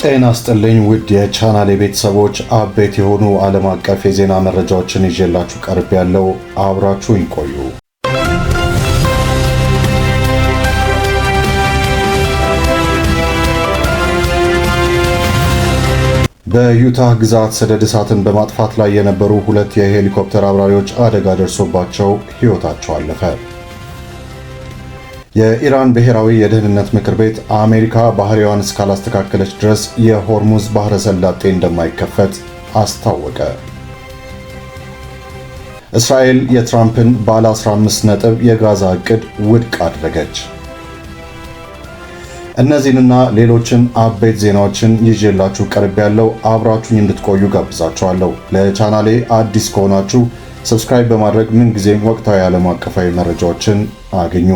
ጤና ይስጥልኝ ውድ የቻናሌ ቤተሰቦች፣ አበይት የሆኑ ዓለም አቀፍ የዜና መረጃዎችን ይዤላችሁ ቀርቤያለሁ፣ አብራችሁኝ ቆዩ። በዩታህ ግዛት ሰደድ እሳትን በማጥፋት ላይ የነበሩ ሁለት የሄሊኮፕተር አብራሪዎች አደጋ ደርሶባቸው ሕይወታቸው አለፈ። የኢራን ብሔራዊ የደህንነት ምክር ቤት አሜሪካ ባህሪዋን እስካላስተካከለች ድረስ የሆርሙዝ ባህረ ሰላጤ እንደማይከፈት አስታወቀ። እስራኤል የትራምፕን ባለ 15 ነጥብ የጋዛ ዕቅድ ውድቅ አደረገች። እነዚህንና ሌሎችን አበይት ዜናዎችን ይዤላችሁ ቀርቤያለሁ፣ አብራችሁኝ እንድትቆዩ ጋብዛችኋለሁ። ለቻናሌ አዲስ ከሆናችሁ subscribe በማድረግ ምንጊዜም ወቅታዊ ዓለም አቀፋዊ መረጃዎችን አግኙ።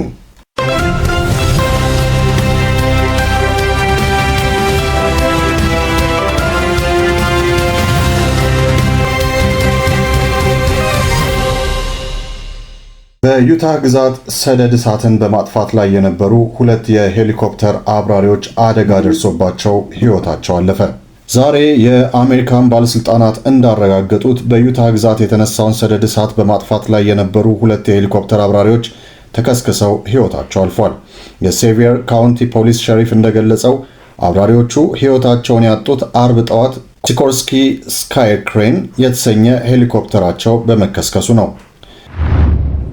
በዩታህ ግዛት ሰደድ እሳትን በማጥፋት ላይ የነበሩ ሁለት የሄሊኮፕተር አብራሪዎች አደጋ ደርሶባቸው ሕይወታቸው አለፈ። ዛሬ የአሜሪካን ባለስልጣናት እንዳረጋገጡት በዩታህ ግዛት የተነሳውን ሰደድ እሳት በማጥፋት ላይ የነበሩ ሁለት የሄሊኮፕተር አብራሪዎች ተከስክሰው ሕይወታቸው አልፏል። የሴቪየር ካውንቲ ፖሊስ ሸሪፍ እንደገለጸው አብራሪዎቹ ሕይወታቸውን ያጡት አርብ ጠዋት ሲኮርስኪ ስካይክሬን የተሰኘ ሄሊኮፕተራቸው በመከስከሱ ነው።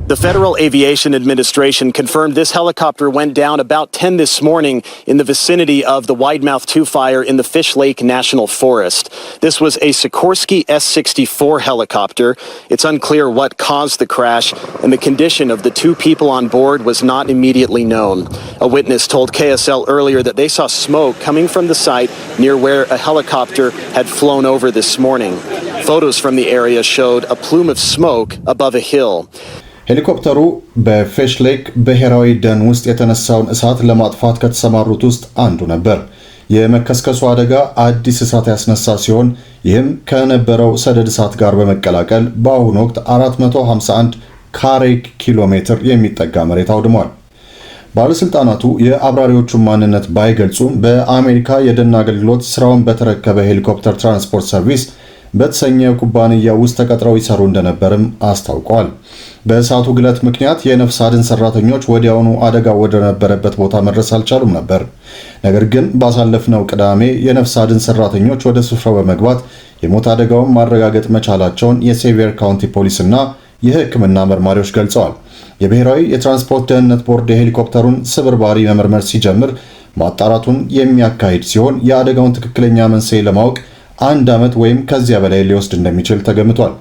The Federal Aviation Administration confirmed this helicopter went down about 10 this morning in the vicinity of the Widemouth 2 fire in the Fish Lake National Forest. This was a Sikorsky S-64 helicopter. It's unclear what caused the crash, and the condition of the two people on board was not immediately known. A witness told KSL earlier that they saw smoke coming from the site near where a helicopter had flown over this morning. Photos from the area showed a plume of smoke above a hill. ሄሊኮፕተሩ በፊሽ ሌክ ብሔራዊ ደን ውስጥ የተነሳውን እሳት ለማጥፋት ከተሰማሩት ውስጥ አንዱ ነበር። የመከስከሱ አደጋ አዲስ እሳት ያስነሳ ሲሆን ይህም ከነበረው ሰደድ እሳት ጋር በመቀላቀል በአሁኑ ወቅት 451 ካሬ ኪሎ ሜትር የሚጠጋ መሬት አውድሟል። ባለስልጣናቱ የአብራሪዎቹን ማንነት ባይገልጹም በአሜሪካ የደን አገልግሎት ስራውን በተረከበ ሄሊኮፕተር ትራንስፖርት ሰርቪስ በተሰኘ ኩባንያ ውስጥ ተቀጥረው ይሰሩ እንደነበርም አስታውቀዋል። በእሳቱ ግለት ምክንያት የነፍስ አድን ሰራተኞች ወዲያውኑ አደጋው ወደነበረበት ቦታ መድረስ አልቻሉም ነበር። ነገር ግን ባሳለፍነው ቅዳሜ የነፍስ አድን ሰራተኞች ወደ ስፍራው በመግባት የሞት አደጋውን ማረጋገጥ መቻላቸውን የሴቪየር ካውንቲ ፖሊስና የሕክምና መርማሪዎች ገልጸዋል። የብሔራዊ የትራንስፖርት ደህንነት ቦርድ የሄሊኮፕተሩን ስብርባሪ መመርመር ሲጀምር ማጣራቱን የሚያካሂድ ሲሆን የአደጋውን ትክክለኛ መንስኤ ለማወቅ አንድ ዓመት ወይም ከዚያ በላይ ሊወስድ እንደሚችል ተገምቷል።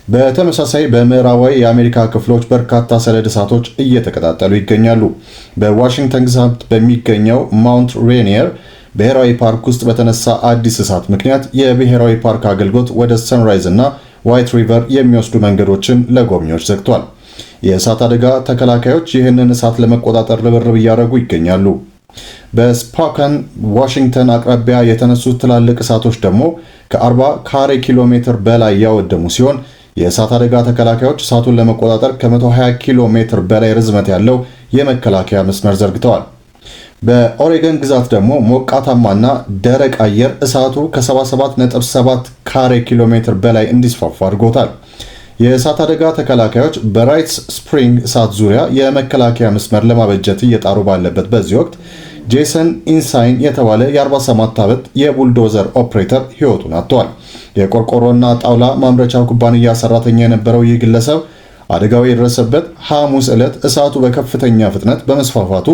በተመሳሳይ በምዕራባዊ የአሜሪካ ክፍሎች በርካታ ሰደድ እሳቶች እየተቀጣጠሉ ይገኛሉ። በዋሽንግተን ግዛት በሚገኘው ማውንት ሬኒየር ብሔራዊ ፓርክ ውስጥ በተነሳ አዲስ እሳት ምክንያት የብሔራዊ ፓርክ አገልግሎት ወደ ሰንራይዝ እና ዋይት ሪቨር የሚወስዱ መንገዶችን ለጎብኚዎች ዘግቷል። የእሳት አደጋ ተከላካዮች ይህንን እሳት ለመቆጣጠር ርብርብ እያደረጉ ይገኛሉ። በስፖካን ዋሽንግተን አቅራቢያ የተነሱት ትላልቅ እሳቶች ደግሞ ከ40 ካሬ ኪሎ ሜትር በላይ ያወደሙ ሲሆን የእሳት አደጋ ተከላካዮች እሳቱን ለመቆጣጠር ከ120 ኪሎ ሜትር በላይ ርዝመት ያለው የመከላከያ መስመር ዘርግተዋል። በኦሬገን ግዛት ደግሞ ሞቃታማና ደረቅ አየር እሳቱ ከ77.7 ካሬ ኪሎ ሜትር በላይ እንዲስፋፋ አድርጎታል። የእሳት አደጋ ተከላካዮች በራይትስ ስፕሪንግ እሳት ዙሪያ የመከላከያ መስመር ለማበጀት እየጣሩ ባለበት በዚህ ወቅት ጄሰን ኢንሳይን የተባለ የ47 ዓመት የቡልዶዘር ኦፕሬተር ሕይወቱን አጥቷል። የቆርቆሮና ጣውላ ማምረቻ ኩባንያ ሰራተኛ የነበረው ይህ ግለሰብ አደጋው የደረሰበት ሐሙስ ዕለት እሳቱ በከፍተኛ ፍጥነት በመስፋፋቱ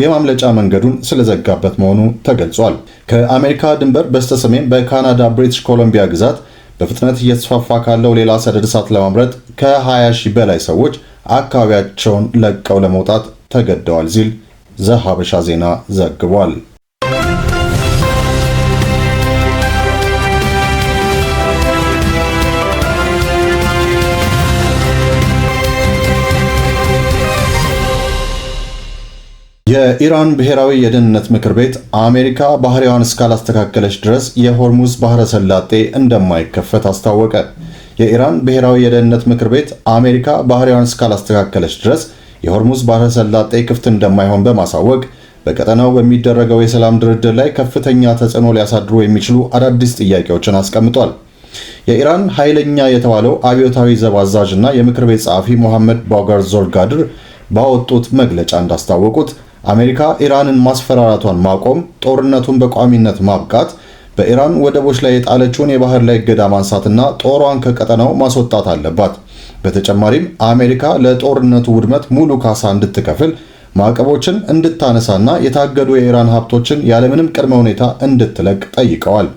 የማምለጫ መንገዱን ስለዘጋበት መሆኑ ተገልጿል። ከአሜሪካ ድንበር በስተሰሜን በካናዳ ብሪቲሽ ኮሎምቢያ ግዛት በፍጥነት እየተስፋፋ ካለው ሌላ ሰደድ እሳት ለማምለጥ ከ20 ሺህ በላይ ሰዎች አካባቢያቸውን ለቀው ለመውጣት ተገደዋል ሲል ዘሀበሻ ዜና ዘግቧል። የኢራን ብሔራዊ የደህንነት ምክር ቤት አሜሪካ ባህሪዋን እስካላስተካከለች ድረስ የሆርሙዝ ባህረ ሰላጤ እንደማይከፈት አስታወቀ። የኢራን ብሔራዊ የደህንነት ምክር ቤት አሜሪካ ባህሪዋን እስካላስተካከለች ድረስ የሆርሙዝ ባህረ ሰላጤ ክፍት እንደማይሆን በማሳወቅ በቀጠናው በሚደረገው የሰላም ድርድር ላይ ከፍተኛ ተጽዕኖ ሊያሳድሩ የሚችሉ አዳዲስ ጥያቄዎችን አስቀምጧል። የኢራን ኃይለኛ የተባለው አብዮታዊ ዘብ አዛዥ እና የምክር ቤት ጸሐፊ ሞሐመድ ባጋር ዞልጋድር ባወጡት መግለጫ እንዳስታወቁት፣ አሜሪካ ኢራንን ማስፈራራቷን ማቆም፣ ጦርነቱን በቋሚነት ማብቃት፣ በኢራን ወደቦች ላይ የጣለችውን የባህር ላይ እገዳ ማንሳትና ጦሯን ከቀጠናው ማስወጣት አለባት። በተጨማሪም አሜሪካ ለጦርነቱ ውድመት ሙሉ ካሳ እንድትከፍል፣ ማዕቀቦችን እንድታነሳና የታገዱ የኢራን ሀብቶችን ያለምንም ቅድመ ሁኔታ እንድትለቅ ጠይቀዋል።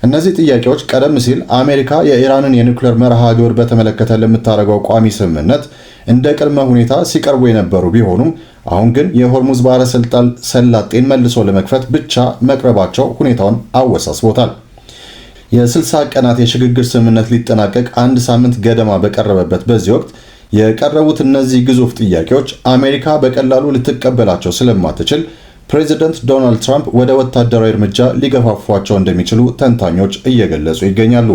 እነዚህ ጥያቄዎች ቀደም ሲል አሜሪካ የኢራንን የኒውክሌር መርሃ ግብር በተመለከተ ለምታደርገው ቋሚ ስምምነት እንደ ቅድመ ሁኔታ ሲቀርቡ የነበሩ ቢሆኑም፣ አሁን ግን የሆርሙዝ ባህረ ሰላጤን መልሶ ለመክፈት ብቻ መቅረባቸው ሁኔታውን አወሳስቦታል። የ60 ቀናት የሽግግር ስምምነት ሊጠናቀቅ አንድ ሳምንት ገደማ በቀረበበት በዚህ ወቅት የቀረቡት እነዚህ ግዙፍ ጥያቄዎች አሜሪካ በቀላሉ ልትቀበላቸው ስለማትችል ፕሬዚደንት ዶናልድ ትራምፕ ወደ ወታደራዊ እርምጃ ሊገፋፏቸው እንደሚችሉ ተንታኞች እየገለጹ ይገኛሉ።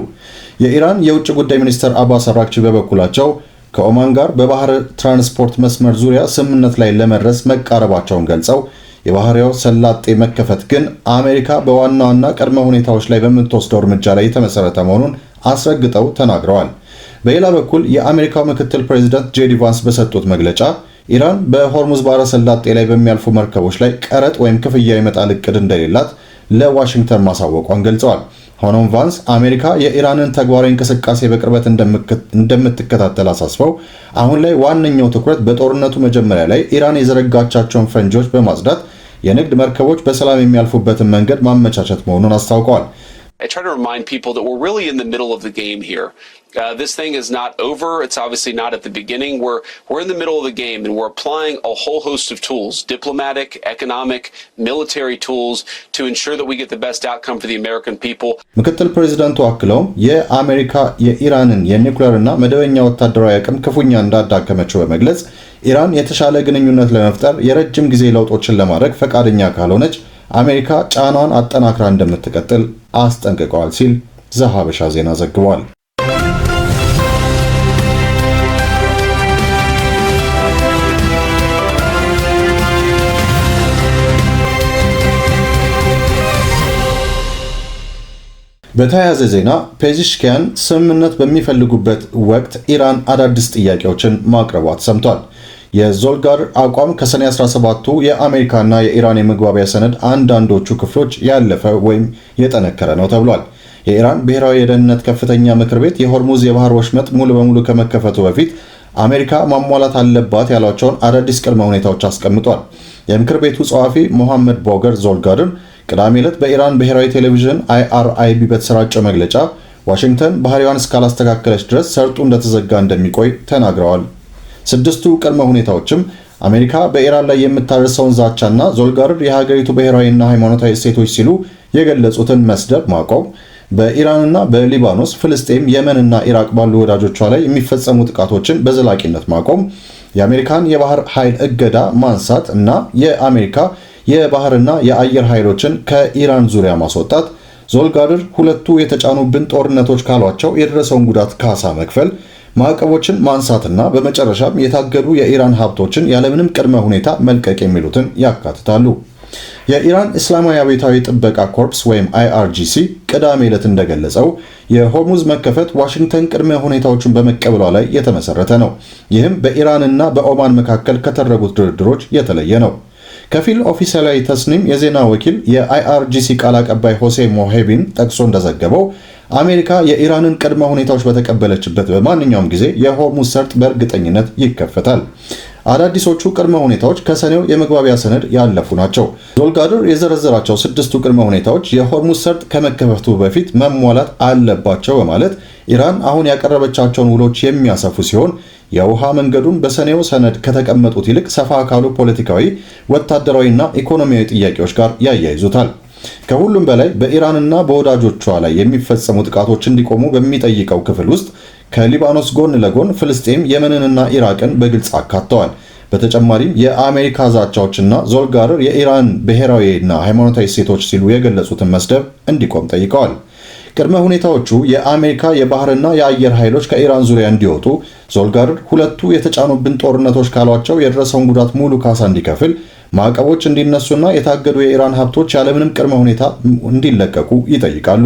የኢራን የውጭ ጉዳይ ሚኒስትር አባስ አራግቺ በበኩላቸው ከኦማን ጋር በባህር ትራንስፖርት መስመር ዙሪያ ስምምነት ላይ ለመድረስ መቃረባቸውን ገልጸው፣ የባህረ ሰላጤ መከፈት ግን አሜሪካ በዋና ዋና ቅድመ ሁኔታዎች ላይ በምትወስደው እርምጃ ላይ የተመሰረተ መሆኑን አስረግጠው ተናግረዋል። በሌላ በኩል የአሜሪካው ምክትል ፕሬዚዳንት ጄዲ ቫንስ በሰጡት መግለጫ ኢራን በሆርሙዝ ባህረ ሰላጤ ላይ በሚያልፉ መርከቦች ላይ ቀረጥ ወይም ክፍያ የመጣል እቅድ እንደሌላት ለዋሽንግተን ማሳወቋን ገልጸዋል። ሆኖም ቫንስ አሜሪካ የኢራንን ተግባራዊ እንቅስቃሴ በቅርበት እንደምትከታተል አሳስበው፣ አሁን ላይ ዋነኛው ትኩረት በጦርነቱ መጀመሪያ ላይ ኢራን የዘረጋቻቸውን ፈንጂዎች በማጽዳት የንግድ መርከቦች በሰላም የሚያልፉበትን መንገድ ማመቻቸት መሆኑን አስታውቀዋል። I try to remind people that we're really in the middle of the game here. This thing is not over. It's obviously not at the beginning. We're in the middle of the game, and we're applying a whole host of tools, diplomatic, economic, military tools, to ensure that we get the best outcome for the American people. ምክትል ፕሬዚዳንቱ አክለውም የአሜሪካ የኢራንን የኒውክሌርና መደበኛ ወታደራዊ አቅም ክፉኛ እንዳዳከመችው በመግለጽ፣ ኢራን የተሻለ ግንኙነት ለመፍጠር የረጅም ጊዜ ለውጦችን ለማድረግ ፈቃደኛ ካልሆነች አሜሪካ ጫናዋን አጠናክራ እንደምትቀጥል አስጠንቅቀዋል ሲል ዘሐበሻ ዜና ዘግቧል። በተያያዘ ዜና ፔዚሽኪያን ስምምነት በሚፈልጉበት ወቅት ኢራን አዳዲስ ጥያቄዎችን ማቅረቧ ተሰምቷል። የዞልጋር አቋም ከሰኔ 17ቱ የአሜሪካና የኢራን የመግባቢያ ሰነድ አንዳንዶቹ ክፍሎች ያለፈ ወይም የጠነከረ ነው ተብሏል። የኢራን ብሔራዊ የደህንነት ከፍተኛ ምክር ቤት የሆርሙዝ የባህር ወሽመጥ ሙሉ በሙሉ ከመከፈቱ በፊት አሜሪካ ማሟላት አለባት ያሏቸውን አዳዲስ ቅድመ ሁኔታዎች አስቀምጧል። የምክር ቤቱ ጸሐፊ ሞሐመድ ቦገር ዞልጋድር ቅዳሜ ዕለት በኢራን ብሔራዊ ቴሌቪዥን IRIB በተሰራጨው መግለጫ ዋሽንግተን ባህሪዋን እስካላስተካከለች ድረስ ሰርጡ እንደተዘጋ እንደሚቆይ ተናግረዋል። ስድስቱ ቅድመ ሁኔታዎችም አሜሪካ በኢራን ላይ የምታደርሰውን ዛቻና ዞልጋርድ የሀገሪቱ ብሔራዊና ሃይማኖታዊ እሴቶች ሲሉ የገለጹትን መስደብ ማቆም፣ በኢራንና በሊባኖስ፣ ፍልስጤም፣ የመንና ኢራቅ ባሉ ወዳጆቿ ላይ የሚፈጸሙ ጥቃቶችን በዘላቂነት ማቆም፣ የአሜሪካን የባህር ኃይል እገዳ ማንሳት እና የአሜሪካ የባህርና የአየር ኃይሎችን ከኢራን ዙሪያ ማስወጣት፣ ዞልጋድር ሁለቱ የተጫኑብን ጦርነቶች ካሏቸው የደረሰውን ጉዳት ካሳ መክፈል፣ ማዕቀቦችን ማንሳትና በመጨረሻም የታገዱ የኢራን ሀብቶችን ያለምንም ቅድመ ሁኔታ መልቀቅ የሚሉትን ያካትታሉ። የኢራን እስላማዊ አብዮታዊ ጥበቃ ኮርፕስ ወይም IRGC ቅዳሜ ዕለት እንደገለጸው የሆርሙዝ መከፈት ዋሽንግተን ቅድመ ሁኔታዎችን በመቀበሏ ላይ የተመሰረተ ነው። ይህም በኢራንና በኦማን መካከል ከተደረጉት ድርድሮች የተለየ ነው። ከፊል ኦፊሴላዊ ተስኒም የዜና ወኪል የ IRGC ቃል አቀባይ ሆሴ ሞሄቢን ጠቅሶ እንደዘገበው፣ አሜሪካ የኢራንን ቅድመ ሁኔታዎች በተቀበለችበት በማንኛውም ጊዜ የሆርሙዝ ሰርጥ በእርግጠኝነት ይከፈታል። አዳዲሶቹ ቅድመ ሁኔታዎች ከሰኔው የመግባቢያ ሰነድ ያለፉ ናቸው። ዞልጋድር የዘረዘራቸው ስድስቱ ቅድመ ሁኔታዎች የሆርሙዝ ሰርጥ ከመከፈቱ በፊት መሟላት አለባቸው በማለት ኢራን አሁን ያቀረበቻቸውን ውሎች የሚያሰፉ ሲሆን፣ የውሃ መንገዱን በሰኔው ሰነድ ከተቀመጡት ይልቅ ሰፋ ካሉ ፖለቲካዊ፣ ወታደራዊና ኢኮኖሚያዊ ጥያቄዎች ጋር ያያይዙታል። ከሁሉም በላይ በኢራንና በወዳጆቿ ላይ የሚፈጸሙ ጥቃቶች እንዲቆሙ በሚጠይቀው ክፍል ውስጥ ከሊባኖስ ጎን ለጎን ፍልስጤም፣ የመንንና ኢራቅን በግልጽ አካተዋል። በተጨማሪም የአሜሪካ ዛቻዎችና ዞልጋርር የኢራን ብሔራዊና ሃይማኖታዊ እሴቶች ሲሉ የገለጹትን መስደብ እንዲቆም ጠይቀዋል። ቅድመ ሁኔታዎቹ የአሜሪካ የባህርና የአየር ኃይሎች ከኢራን ዙሪያ እንዲወጡ፣ ዞልጋርር ሁለቱ የተጫኑብን ጦርነቶች ካሏቸው የደረሰውን ጉዳት ሙሉ ካሳ እንዲከፍል፣ ማዕቀቦች እንዲነሱና የታገዱ የኢራን ሀብቶች ያለምንም ቅድመ ሁኔታ እንዲለቀቁ ይጠይቃሉ።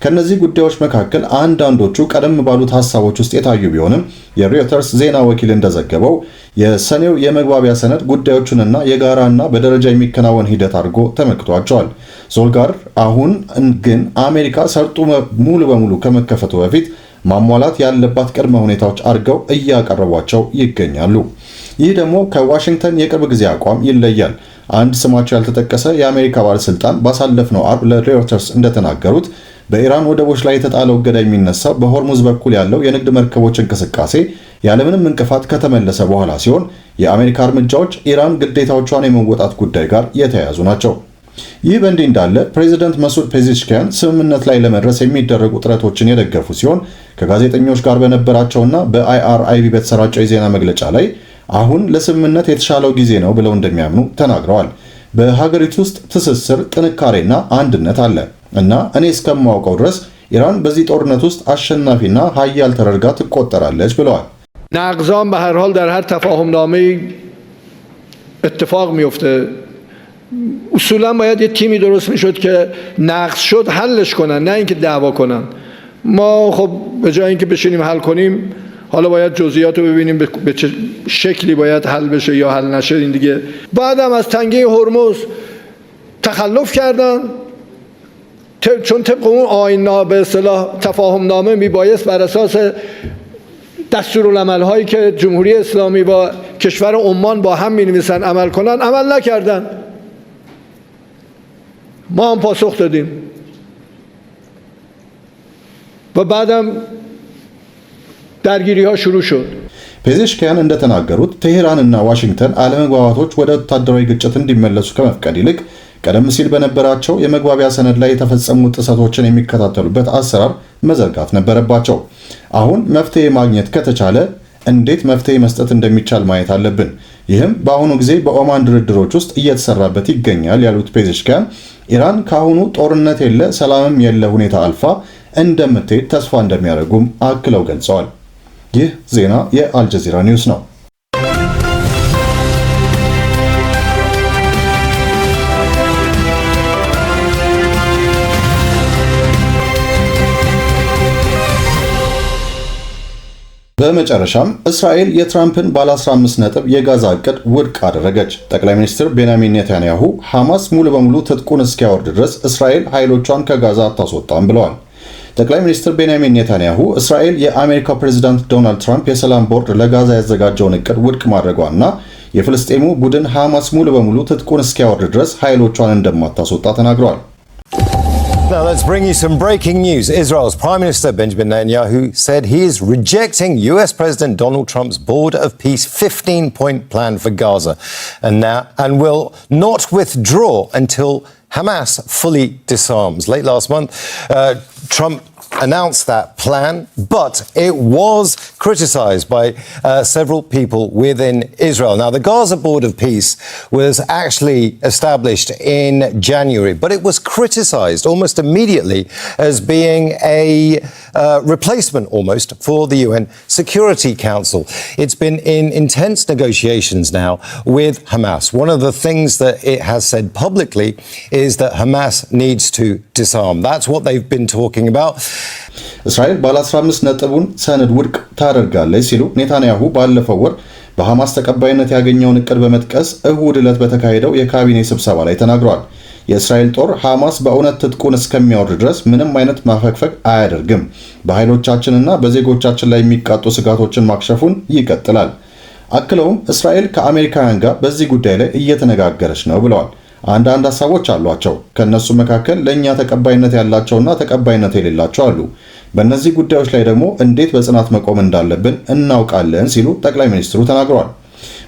ከነዚህ ጉዳዮች መካከል አንዳንዶቹ ቀደም ባሉት ሀሳቦች ውስጥ የታዩ ቢሆንም፣ የሮይተርስ ዜና ወኪል እንደዘገበው የሰኔው የመግባቢያ ሰነድ ጉዳዮቹንና የጋራና በደረጃ የሚከናወን ሂደት አድርጎ ተመልክቷቸዋል። ዞልጋር አሁን ግን አሜሪካ ሰርጡ ሙሉ በሙሉ ከመከፈቱ በፊት ማሟላት ያለባት ቅድመ ሁኔታዎች አድርገው እያቀረቧቸው ይገኛሉ። ይህ ደግሞ ከዋሽንግተን የቅርብ ጊዜ አቋም ይለያል። አንድ ስማቸው ያልተጠቀሰ የአሜሪካ ባለስልጣን ባሳለፍነው አርብ ለሮይተርስ እንደተናገሩት፣ በኢራን ወደቦች ላይ የተጣለው እገዳ የሚነሳው በሆርሙዝ በኩል ያለው የንግድ መርከቦች እንቅስቃሴ ያለምንም እንቅፋት ከተመለሰ በኋላ ሲሆን፣ የአሜሪካ እርምጃዎች ኢራን ግዴታዎቿን የመወጣት ጉዳይ ጋር የተያያዙ ናቸው። ይህ በእንዲህ እንዳለ ፕሬዚደንት መሱድ ፔዜሽኪያን ስምምነት ላይ ለመድረስ የሚደረጉ ጥረቶችን የደገፉ ሲሆን፣ ከጋዜጠኞች ጋር በነበራቸውና በ IRIB በተሰራጨው የዜና መግለጫ ላይ አሁን ለስምምነት የተሻለው ጊዜ ነው ብለው እንደሚያምኑ ተናግረዋል። በሀገሪቱ ውስጥ ትስስር፣ ጥንካሬና አንድነት አለ እና እኔ እስከማውቀው ድረስ ኢራን በዚህ ጦርነት ውስጥ አሸናፊና ሀያል ተደርጋ ትቆጠራለች ብለዋል። نقضام به هر حال در هر تفاهم نامه اتفاق میفته. اصولا باید یه تیمی درست میشد که نقض شد حلش کنن، نه اینکه دعوا کنن. ما خب به جای اینکه بشینیم حل کنیم، حالا باید جزئیات رو ببینیم به چه شکلی باید حل بشه یا حل نشه. این دیگه بعدم از تنگه هرمز تخلف کردن، چون طبق اون آیین به اصطلاح تفاهم نامه میبایست بر اساس دستورالعمل هایی که جمهوری اسلامی با کشور عمان با هم می نویسن عمل کنن، عمل نکردن. ما هم پاسخ دادیم و بعدم درگیری ها شروع شد. ፔዜሽኪያን እንደተናገሩት፣ ቴሄራንና ዋሽንግተን አለመግባባቶች ወደ ወታደራዊ ግጭት እንዲመለሱ ከመፍቀድ ይልቅ ቀደም ሲል በነበራቸው የመግባቢያ ሰነድ ላይ የተፈጸሙ ጥሰቶችን የሚከታተሉበት አሰራር መዘርጋት ነበረባቸው። አሁን መፍትሄ ማግኘት ከተቻለ እንዴት መፍትሄ መስጠት እንደሚቻል ማየት አለብን። ይህም በአሁኑ ጊዜ በኦማን ድርድሮች ውስጥ እየተሰራበት ይገኛል ያሉት ፔዜሽኪያን፣ ኢራን ከአሁኑ ጦርነት የለ ሰላምም የለ ሁኔታ አልፋ እንደምትሄድ ተስፋ እንደሚያደርጉም አክለው ገልጸዋል። ይህ ዜና የአልጀዚራ ኒውስ ነው። በመጨረሻም እስራኤል የትራምፕን ባለ 15 ነጥብ የጋዛ እቅድ ውድቅ አደረገች። ጠቅላይ ሚኒስትር ቤንያሚን ኔታንያሁ ሐማስ ሙሉ በሙሉ ትጥቁን እስኪያወርድ ድረስ እስራኤል ኃይሎቿን ከጋዛ አታስወጣም ብለዋል። ጠቅላይ ሚኒስትር ቤንያሚን ኔታንያሁ እስራኤል የአሜሪካው ፕሬዚዳንት ዶናልድ ትራምፕ የሰላም ቦርድ ለጋዛ ያዘጋጀውን እቅድ ውድቅ ማድረጓና የፍልስጤሙ ቡድን ሐማስ ሙሉ በሙሉ ትጥቁን እስኪያወርድ ድረስ ኃይሎቿን እንደማታስወጣ ተናግረዋል። Now let's bring you some breaking news. Israel's Prime Minister Benjamin Netanyahu said he is rejecting US President Donald Trump's Board of Peace 15-point plan for Gaza and will not withdraw until Hamas fully disarms. Late last month, Trump announced that plan, but it was criticized by several people within Israel. Now, the Gaza Board of Peace was actually established in January, but it was criticized almost immediately as being a replacement almost for the UN Security Council. It's been in intense negotiations now with Hamas. One of the things that it has said publicly is that Hamas needs to disarm. That's what they've been talking about. እስራኤል ባለ 15 ነጥቡን ሰነድ ውድቅ ታደርጋለች ሲሉ ኔታንያሁ ባለፈው ወር በሐማስ ተቀባይነት ያገኘውን እቅድ በመጥቀስ እሁድ ዕለት በተካሄደው የካቢኔ ስብሰባ ላይ ተናግረዋል። የእስራኤል ጦር ሐማስ በእውነት ትጥቁን እስከሚያወርድ ድረስ ምንም አይነት ማፈግፈግ አያደርግም፣ በኃይሎቻችንና በዜጎቻችን ላይ የሚቃጡ ስጋቶችን ማክሸፉን ይቀጥላል። አክለውም እስራኤል ከአሜሪካውያን ጋር በዚህ ጉዳይ ላይ እየተነጋገረች ነው ብለዋል። አንዳንድ ሀሳቦች አሏቸው። ከእነሱ መካከል ለእኛ ተቀባይነት ያላቸውና ተቀባይነት የሌላቸው አሉ። በእነዚህ ጉዳዮች ላይ ደግሞ እንዴት በጽናት መቆም እንዳለብን እናውቃለን ሲሉ ጠቅላይ ሚኒስትሩ ተናግረዋል።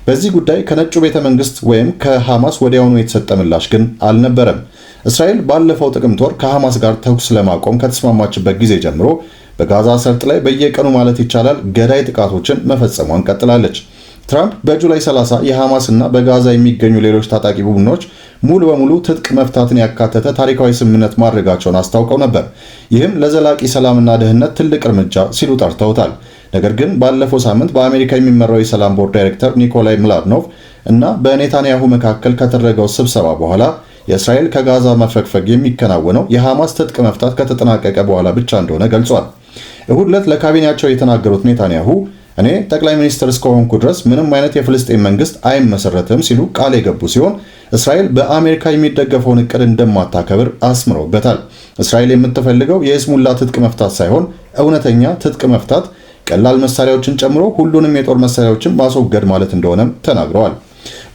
በዚህ ጉዳይ ከነጩ ቤተ መንግስት ወይም ከሐማስ ወዲያውኑ የተሰጠ ምላሽ ግን አልነበረም። እስራኤል ባለፈው ጥቅምት ወር ከሐማስ ጋር ተኩስ ለማቆም ከተስማማችበት ጊዜ ጀምሮ በጋዛ ሰርጥ ላይ በየቀኑ ማለት ይቻላል ገዳይ ጥቃቶችን መፈጸሟን ቀጥላለች። ትራምፕ በ July 30 የሐማስ እና በጋዛ የሚገኙ ሌሎች ታጣቂ ቡድኖች ሙሉ በሙሉ ትጥቅ መፍታትን ያካተተ ታሪካዊ ስምምነት ማድረጋቸውን አስታውቀው ነበር። ይህም ለዘላቂ ሰላምና ደህንነት ትልቅ እርምጃ ሲሉ ጠርተውታል። ነገር ግን ባለፈው ሳምንት በአሜሪካ የሚመራው የሰላም ቦርድ ዳይሬክተር ኒኮላይ ምላድኖቭ እና በኔታንያሁ መካከል ከተደረገው ስብሰባ በኋላ የእስራኤል ከጋዛ መፈግፈግ የሚከናወነው የሐማስ ትጥቅ መፍታት ከተጠናቀቀ በኋላ ብቻ እንደሆነ ገልጿል። እሁድ ዕለት ለካቢኔያቸው የተናገሩት ኔታንያሁ እኔ ጠቅላይ ሚኒስትር እስከሆንኩ ድረስ ምንም አይነት የፍልስጤም መንግስት አይመሰረትም ሲሉ ቃል የገቡ ሲሆን እስራኤል በአሜሪካ የሚደገፈውን እቅድ እንደማታከብር አስምረውበታል። እስራኤል የምትፈልገው የይስሙላ ትጥቅ መፍታት ሳይሆን እውነተኛ ትጥቅ መፍታት፣ ቀላል መሳሪያዎችን ጨምሮ ሁሉንም የጦር መሳሪያዎችን ማስወገድ ማለት እንደሆነም ተናግረዋል።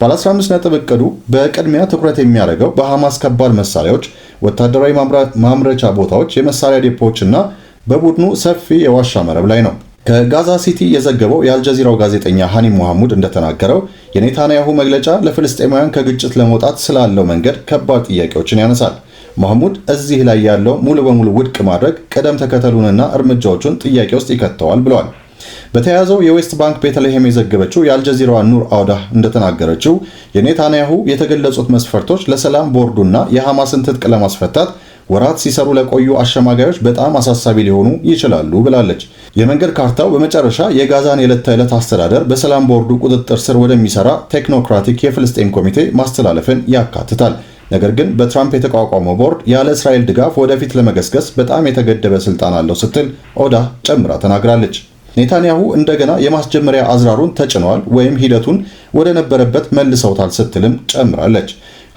ባለ 15 ነጥብ እቅዱ በቅድሚያ ትኩረት የሚያደርገው በሐማስ ከባድ መሳሪያዎች፣ ወታደራዊ ማምረቻ ቦታዎች፣ የመሳሪያ ዴፖዎች እና በቡድኑ ሰፊ የዋሻ መረብ ላይ ነው። ከጋዛ ሲቲ የዘገበው የአልጀዚራው ጋዜጠኛ ሃኒ ሙሐሙድ እንደተናገረው የኔታንያሁ መግለጫ ለፍልስጤማውያን ከግጭት ለመውጣት ስላለው መንገድ ከባድ ጥያቄዎችን ያነሳል። መሐሙድ እዚህ ላይ ያለው ሙሉ በሙሉ ውድቅ ማድረግ ቅደም ተከተሉንና እርምጃዎቹን ጥያቄ ውስጥ ይከተዋል ብለዋል። በተያያዘው የዌስት ባንክ ቤተልሔም የዘገበችው የአልጀዚራዋ ኑር አውዳህ እንደተናገረችው የኔታንያሁ የተገለጹት መስፈርቶች ለሰላም ቦርዱና የሐማስን ትጥቅ ለማስፈታት ወራት ሲሰሩ ለቆዩ አሸማጋዮች በጣም አሳሳቢ ሊሆኑ ይችላሉ ብላለች። የመንገድ ካርታው በመጨረሻ የጋዛን የዕለት ተዕለት አስተዳደር በሰላም ቦርዱ ቁጥጥር ስር ወደሚሰራ technocratic የፍልስጤም ኮሚቴ ማስተላለፍን ያካትታል። ነገር ግን በትራምፕ የተቋቋመው ቦርድ ያለ እስራኤል ድጋፍ ወደፊት ለመገስገስ በጣም የተገደበ ስልጣን አለው ስትል ኦዳ ጨምራ ተናግራለች። ኔታንያሁ እንደገና የማስጀመሪያ አዝራሩን ተጭነዋል ወይም ሂደቱን ወደ ነበረበት መልሰውታል ስትልም ጨምራለች።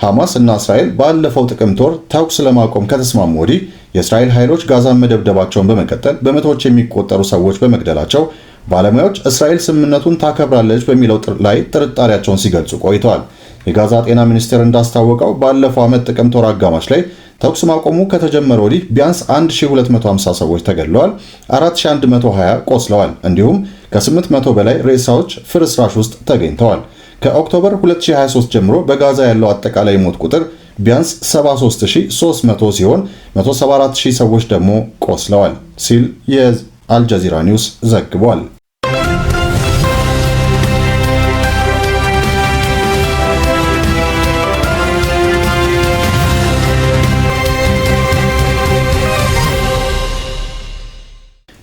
ሐማስ እና እስራኤል ባለፈው ጥቅምት ወር ተኩስ ለማቆም ከተስማሙ ወዲህ የእስራኤል ኃይሎች ጋዛን መደብደባቸውን በመቀጠል በመቶዎች የሚቆጠሩ ሰዎች በመግደላቸው ባለሙያዎች እስራኤል ስምምነቱን ታከብራለች በሚለው ላይ ጥርጣሬያቸውን ሲገልጹ ቆይተዋል። የጋዛ ጤና ሚኒስቴር እንዳስታወቀው ባለፈው ዓመት ጥቅምት ወር አጋማሽ ላይ ተኩስ ማቆሙ ከተጀመረ ወዲህ ቢያንስ 1250 ሰዎች ተገድለዋል፣ 4120 ቆስለዋል፣ እንዲሁም ከ800 በላይ ሬሳዎች ፍርስራሽ ውስጥ ተገኝተዋል። ከ October 2023 ጀምሮ በጋዛ ያለው አጠቃላይ ሞት ቁጥር ቢያንስ 73300 ሲሆን 174000 ሰዎች ደግሞ ቆስለዋል ሲል የአልጀዚራ ኒውስ ዘግቧል።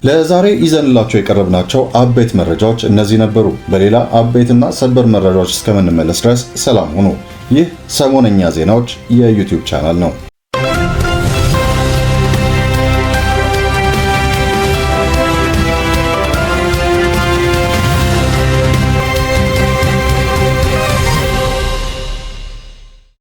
ለዛሬ ይዘንላቸው የቀረብናቸው አበይት መረጃዎች እነዚህ ነበሩ። በሌላ አበይትና ሰበር መረጃዎች እስከምንመለስ ድረስ ሰላም ሁኑ። ይህ ሰሞነኛ ዜናዎች የዩቲዩብ ቻናል ነው።